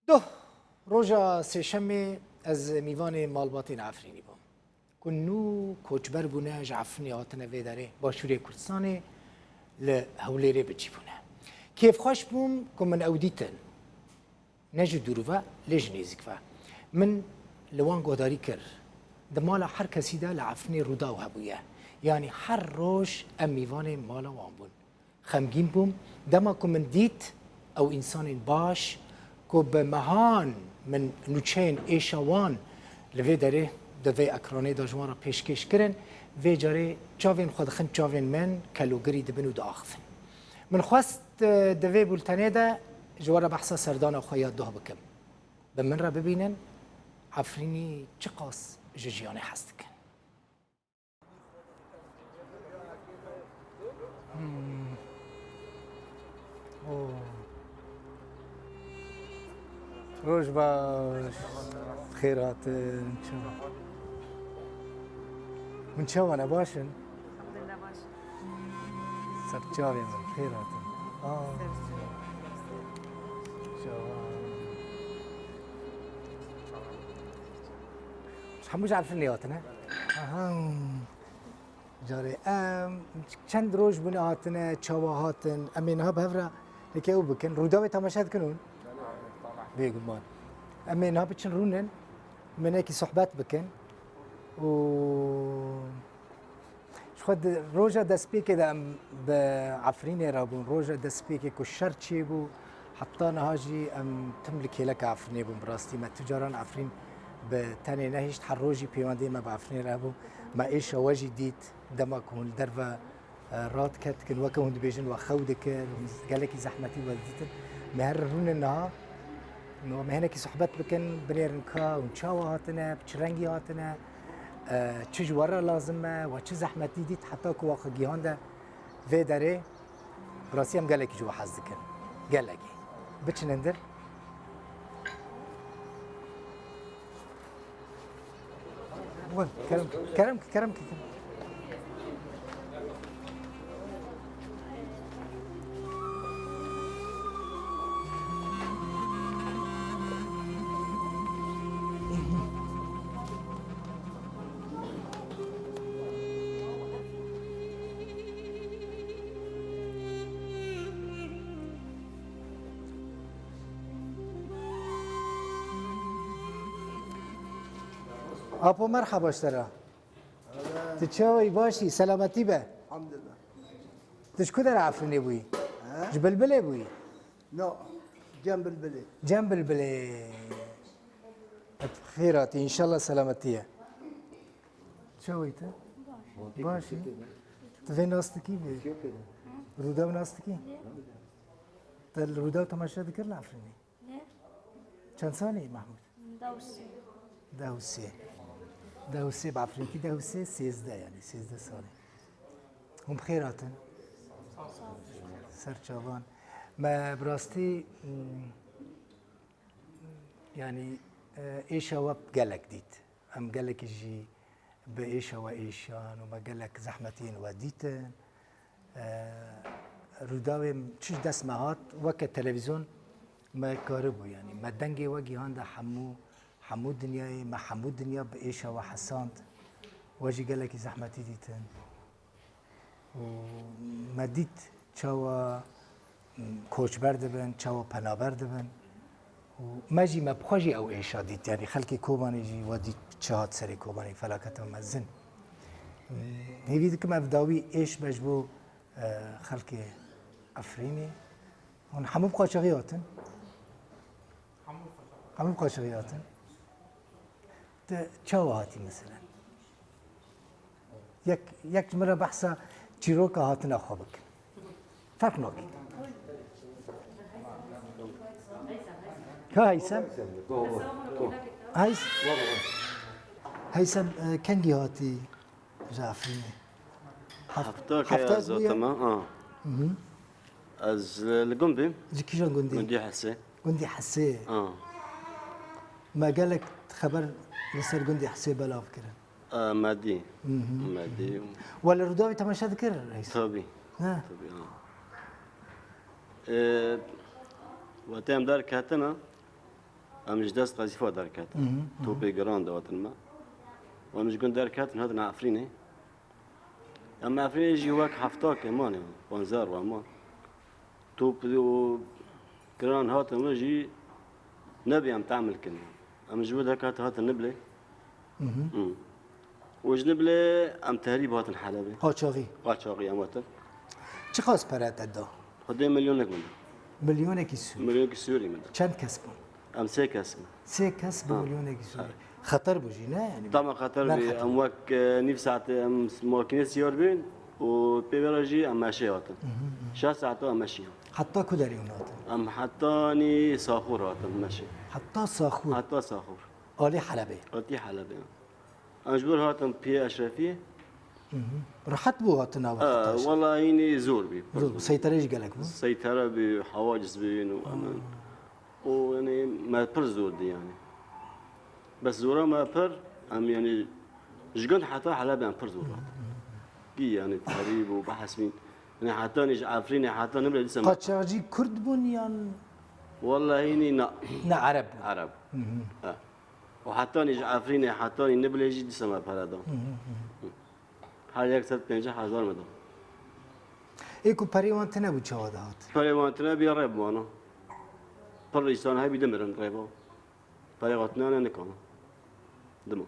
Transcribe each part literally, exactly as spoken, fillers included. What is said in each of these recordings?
Doh, roja sêşemê ez mîvanê malbatên Efrînî bûm. Ku nû koçber bûne, ji Efrînê hatine vê derê, başûrê Kurdistanê, li Hewlêrê bi cî bûne. Kêfxweş bûm ku min ew dîtin. Ne ji dûr ve, lê ji nêzîk ve. Min li wan guhdarî kir. Di mala her kesî de li Efrînê Rûdaw hebûye. Yanî her roj em mîvanê mala wan bûn. Xemgîn bûm. Dema ku min dît ew însanên baş ku bi mehan min nûçeyên êşa wan li vê derê di vê ekranê de ji wan re pêşkêş kirin, vê carê çavên xwe dixin çavên min, kelogirî dibin û diaxivin. Min xwest, e, di vê bultenê de ji we re behsa serdana xwe ya doh bikim. Bi min re bibînin, Efrînî çiqas ji jiyanê hez dikin. Hmm. Oh. Roj baş. Xêr hatin. Çawa? Hûn çawa ne, baş in? Alhamdulillah, baş. Ser çavê min, xêr hatin. Aa. Ser çavê. Çawa? Hemû ji Efrînê hatine? Aha. Carê em çend roj bûne hatine, çawa hatin? Em ê niha bi hev re leke ew bikin. Rûdawê temaşe dikin hûn? Bêguman. Em ê niha biçin rûnin, minekî sohbet bikin. Û ji xwe di roja destpêkê de em bi Efrînê re bûn. Roja destpêkê ku şer çêbû, heta niha jî em tim li kêleka Efrînê bûn. Bi rastî me tu caran Efrîn bi tenê nehişt. Her rojî pêwendiyê me bi Efrînê re hebû. Me êşa we jî dît. Dema ku hûn li derve, e, radiketikin, weke hûn dibêjin, we xew dikir, hûn gelekî zehmetî we didîtin. Me her rûnin niha, me hinekî sohbet bikin, binêrin ka hûn çawa hatine, bi çi rengî hatine, e, çi ji we re lazim e, we çi zehmetî dît, heta ku we xwe gihande vê derê. Bi rastî em gelekî ji we hez dikin. Gelekî. Biçin hindir. Buyurun, kerem, kerem, kerem, kerem. Apo, merhaba ji te re. Tu çawa yî, baş î? Selametî be. Elhamdulillah. Tu ji ku dera Efrînê bûyî? He? Ji Bilbilê bûyî? No. Cem Bilbilê. Cem Bilbilê. Xêr hatî, înşallah selametî ye. Çawa yî tu? Baş î. Tu vê nas dikî vê? Rûdaw nas dikî? Tu li Rûdaw temaşe dikir li Efrînê? Ne? Çend salî yî Mehmûd? Deh û sê. Deh û sê. Deh û sê, bi Efrînkî deh û sê, sêzdeh, yanî sêzdeh salî. Hûn bi xêr hatin. Ser çavan. Me bi rastî, mm, yanî, e, êşa we gelek dît. Em gelekî jî bi êşa we êşan û me gelek zehmetiyên we dîtin. E, Rûdawê çi ji dest me hat, weke televîzyon me karibû, yanî me dengê we gihande hemû, hemû dinyayê, me hemû dinya bi êşa we hesand. We jî gelekî zehmetî dîtin. Û me dît çawa, m, koçber dibin, çawa penaber dibin. Û me jî, me bi xwe jî ew êşa dît. Yanî xelkê Kobanê jî we dît çi hat serê Kobanê, felaketa mezin. M, hêvî dikim ev dawî êş be ji bo, e, xelkê Efrînê. Hûn hemû bi qaçaxî hatin? Hemû bi qaçaxî hatin. Te çawa hatî mesela? Yek, yek ji min re behsa çîroka hatina xwe bikin. Ferq nake. Ka Heysem? Heys-, Heysem, e, kengî hatî ji Efrînê? Hef-, Hefta ke hefta ez bûye? Hatime, ha. Hı hı. Ez li, li gund bîm. Ji kîjan gundî? Gundî Hesê. Gundî Hesê. Ha. Me gelek xeber li ser gundî Hesê belav kirin. E, me dî. Hı hı. Me dî. We li Rûdawê temaşe dikir, reis? Tabî. Ne? Tabî, ha. E, wextê em derketine, Em ji dest qezîfa derketin. Hı hı, hı hı. Topê giran dihatin me. Em ji gund derketin, hatin Efrînê. Em Efrînê jî wek hefta keman e, panzdeh rû heman. Top û giran hatin me jî nebê em tehmil kin. Em ji wir derket hatin Niblê. Hı hı. Hı. Û ji Niblê em tehrîb hatin Helebê. Qaçaxî. Qaçaxî em hatin. Çiqas pere te da? Xwedê milyonek min da. Milyonekî Sûrî. Milyonekî Sûrî min da. Çend kes bûn? Em sê kes in. Sê kes bi Ha. milyonekî Sûrî. Evet. Xeter bû jî, ne? Yani Dama xeter bî, em wek, e, nîv saetê em makînê siyar bîn û pê ve re jî em meşê hatin. Hı hı, hı. Şeş saet em meşiyan. Heta ku derê hûn hatin? Em hetanî Saxûr hatin meşê. Heta Saxûr? Heta Saxûr. Alî Helebê? Alî Helebê. Em ji wir hatin piyê Eşrefiyê. Hı hı. Rehet bû hatina we Ha, heta jî? Wela hînî zor bî. Zor bû. Seytere jî gelek bû? Seytere bî, hawaciz bîn û em. Û, yanî, me pir zor dî, yanî. Bes zora me pir, em, yanî, ji gund heta Helebê em pir zor hatin. Kî, yanî, tehrîb û behs bîn. Yanî, hetanî ji Efrînê, heta Niblê dîsa me Qaçaxcî Kurd bûn yan? Wellahî nî na. Ne Ereb bûn? Ereb. Hı hı. He. Û hetanî ji Efrînê, hetanî Niblê jî dîsa me pere dan. Hı hı, hı hı. Her yek sed pêncî hezar me da. Ê ku perê wan tune bû, çawa dihat? Perê wan tune bû, rê bimana. Pir însan hebî dimirin rêva. Perê wan tune ne nikana. Dima.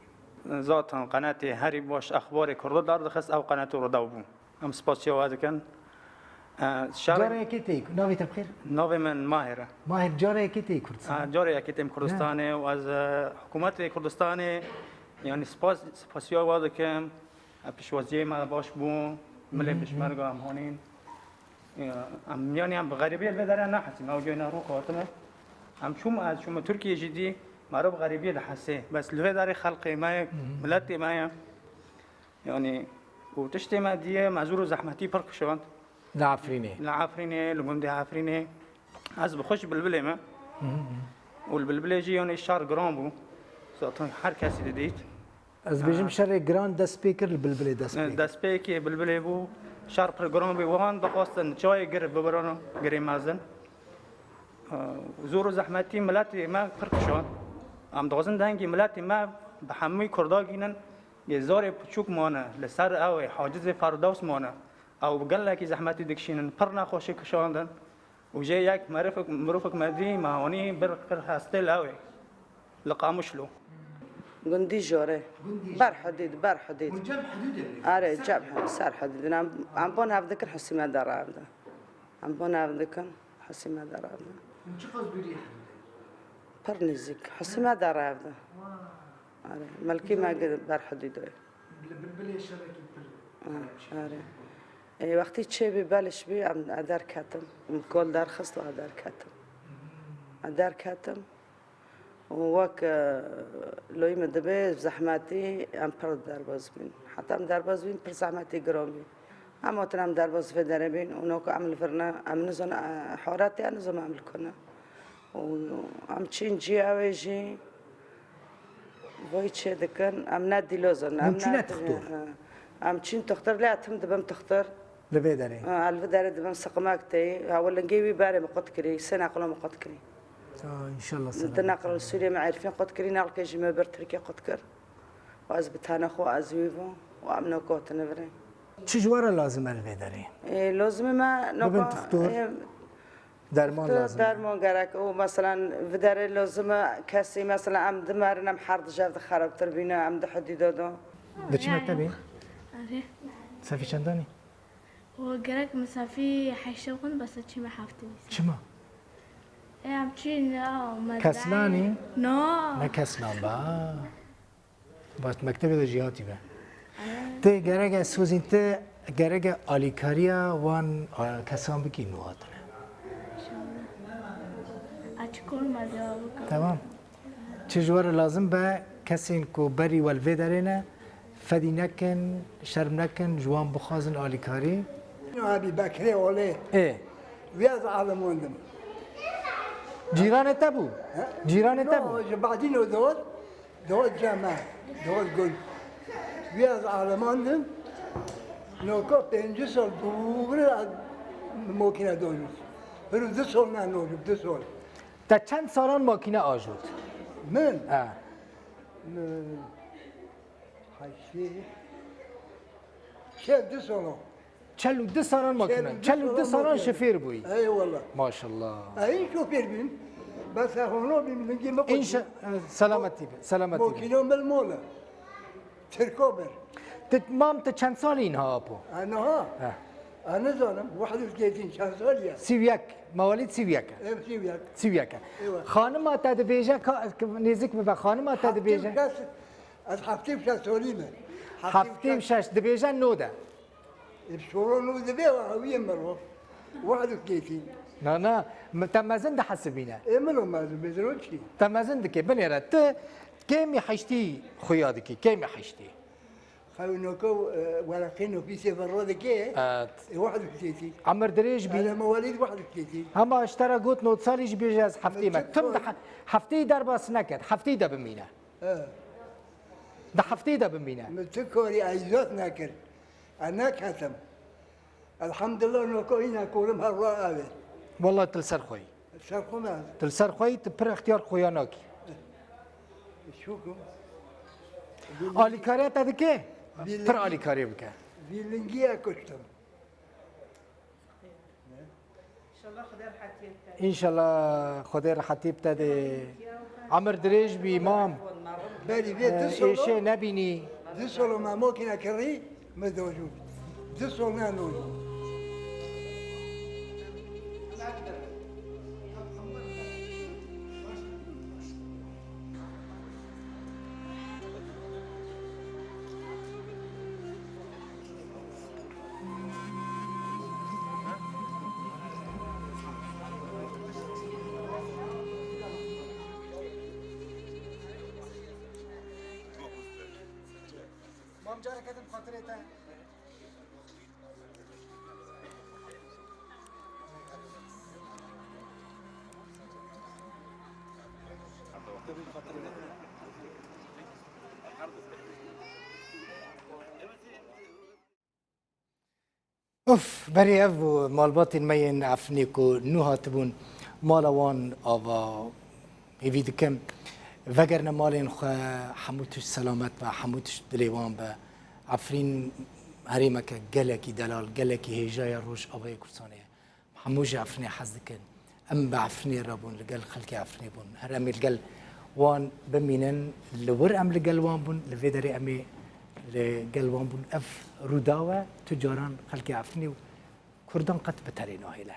Zaten qenatê herî baş exbarê Kurda derdixist ew qenatê Rûdaw bû. Em spasiya we dikin. E, şer- Cara yekê tê, navê te bi xêr? Navê min Mahir e. Mahir, cara yekê tê Kurdistanê? E, cara yekê têm Kurdistanê û ez, e, hikûmetê Kurdistanê, yanî spas, spasiya we dikim. E, piştwaziyê me baş bû, milê Hı hı. pêşmerga em hanîn. E, em, yanî em bi xerîbiyê li vê derê nehesîn, ew cihê ne rû hatine. Em çûm, ez çûme Tirkiyê jî dî, meriv bi xerîbiyê dihesê. Bes li vê derê xelkê me ye, Hı hı. miletê me ye. Yanî, û tiştê me dîye, me zor û zehmetî pir kişand. Li Efrînê? Li Efrînê, li gundê Efrînê. Ez bi xwe ji Bilbilê me. Hı hı. Û li Bilbilê jî, yanî, şer giran bû. Zaten her kesî didît. Ez bêjim, Ha. şerê giran dest pê kir, li Bilbilê dest pê kir. Dest pê kê Bilbilê bû. Şer pir giran bû. Wan dixwastin çayê gir bibirin, girê mezin. Zor û zehmetî miletê me pir kişand. Em dixwazin dengê miletê me bi hemû Kurda gînin. Yê zarê piçûk mane, li ser ew ê hacizê Ferdews mane. Ew bi gelekî zehmetî dikişînin, pir nexweşî kişandin. Û jê yek merifik, mirofik me dî, me hanî bir kir hestê li ew ê. Li Qamişlo. Gundî Jore. Gundî Ber Jore. Hidîd, ber hidîd. Hûn cem hidûdê ne? Are, Ser cem, hidûdê. Ser hidîd. Em, em bon hev dikin, Husî me de revde. Em bon hev dikin, Husî me de revde. Hûn çiqas dûrî hidûdê? Pir nêzîk. Husî me de revde. Wa. Are, milkî me Jore. Ber hidûdê. Li Bilbilê şerekî pir Ah, xerab çêbû. Are. Ê, wextî çêbî beliş bî, em, e, derketim. Min kol derxist û e derketim. E derketim. Û wek, e, loyî min dibê zehmetî em pir derbaz bîn. Heta em derbaz bîn, pir zehmetî giran bî. Em hatin em derbaz vê derê bîn û noka em li vir ne, em nizan, e, horatê em nizan em li ku ne. Û em çîn cî ew ê jî. Vay çê dikin, em ne dîloz in, Hûn em çûne ne tixtor? He. Em çîn tixtor, lê etim dibim tixtor. Li vê derê? Ha, li vê derê dibim siqimek tê. Ha, we lingê wî berê min qut kirî, sê neqilo min qut kirî. Ha, înşallah Di selam. Neqil Sûriyê min Êrfîn qut kirî, neqlkê jî min bir Tirkiyê qut kir. Û ez bi tenê xwe, ez wî bûm. Û em noka hatine virê. Çi ji we re lazim e li vê derê? Ê, lazimê me Bibin noka, tixtor. Ê, Derman Tu lazim e. Derman gerek. Û, meselan, vê derê lazim e kesî, meselan, em dimerin, em her di jev de xerabtir bîne, em di hidî de de. Diçî Yani, mektebê? Erê. Sefî çendanî? Û gerek min sefî heşt bixwin, bes çîme heftê. Çima? E, em çî ne, me Keslanî? No. Ne keslan ba. Baş, mektebê de jî hatî be. Tê gereke sozîn te gereke alîkariya wan, e, kesan bikî nû hatine. Açık olmadı abi. Tamam. Çi ji we re lazim be, kesên ku berî we li vê derê ne, fedî nekin, şerm nekin, ji wan bixwazin alîkarî. Abi Bekrê olê. Ê. Wî ez elemandim. Cîranê te bû? He? Cîranê te bû? No, ji badî no dor. Dor cem e, dor gund. Wî ez elemandim. Noka pêncî sal dûr ez makîne dojût. Hiru du sal ne nojût, du sal. Te çend salan makîne ajot? Min? Ha. Min heştê, çel du sala. Çel û du salan makine. Çel û du salan makine. Çel û du salan şofêr bûyî. Eyvallah. Maşallah. Ey şofêr bîm. Bes hona bîm, lingê me qutî. Înşa-, e, selametî be, selametî be. Makîna me li mal e. Tirka ber. Ti, mam, ti çend salî niha, apo? Ha, niha? He. Ha, nizanim, wehd û sîtin çend salî ye? Sî û yek. Mewalîd sî û yek e. Ev sî û yek. Sî û yek e. Eywa. Xanima te dibêje ka, nêzik bibe, xanima te dibêje. Heftê û şeş, ez heftê û şeş salî me. Heftê û şeş. Heftê û şeş, dibêje nod e. E, şoro nod dibe, ew hewiyê mirov. Wehd û sîtin. Na, na, mi-, te mezin dihesibîne. Ê, min o mezin, mezin o çi? Te mezin dike, binêre, tu kêmî heştî xuya dikî, kêmî heştî. Xewnoko, e, wereqê nofîsê ve ro dike, Evet. E, wehd û sîtin. Emir dirêj bî. Ele mewalîd wehd û sîtin. Hema ji te re got nod salî jî bêje ez heftê me. Min çi Tim kar? Di he-, hefteyî derbas neket, hefteyî de bimîne. He. Di hefteyî de bimîne. Min tu karî ez zot nekir. Ez neketim. Elhamdulillah, noko îna kolim her ra avê. Wallah, tu li ser xwe yî. Ser xwe me. Tu li ser xwe yî, tu pir extiyar xuya nakî. Şukum. Alîkariya te dike? Pir alîkariyê bike. Vî lingiye kuştim. İnşallah Xwedê rehetiyê bi te de. Emir dirêj bî, mam. Berî vê Ee, du solo, êşê nebînî. Du solo me makîne kirî, me dojû. Du sol ne dojû. Mam, careke din xatirê te. Uf, berê ev bû malbatên me yên Efrînê ku nû hatibûn mala wan ava. Hêvî dikim, vegerine malên xwe, hemû tişt selamet be, hemû tişt dilê wan be. Efrîn herêmeke gelekî delal, gelekî hêja ye Rojavayê Kurdistanê ye. Hemû ji Efrînê hez dikin. Em bi Efrînê re bûn, li gel xelkê Efrînê bûn. Her em ê li gel wan bimînin, li wir em li gel wan bûn, li vê derê em ê li gel wan bûn. Ev Rûdaw e, tu caran xelkê Efrînê û Kurdan qet bi tenê nahêle.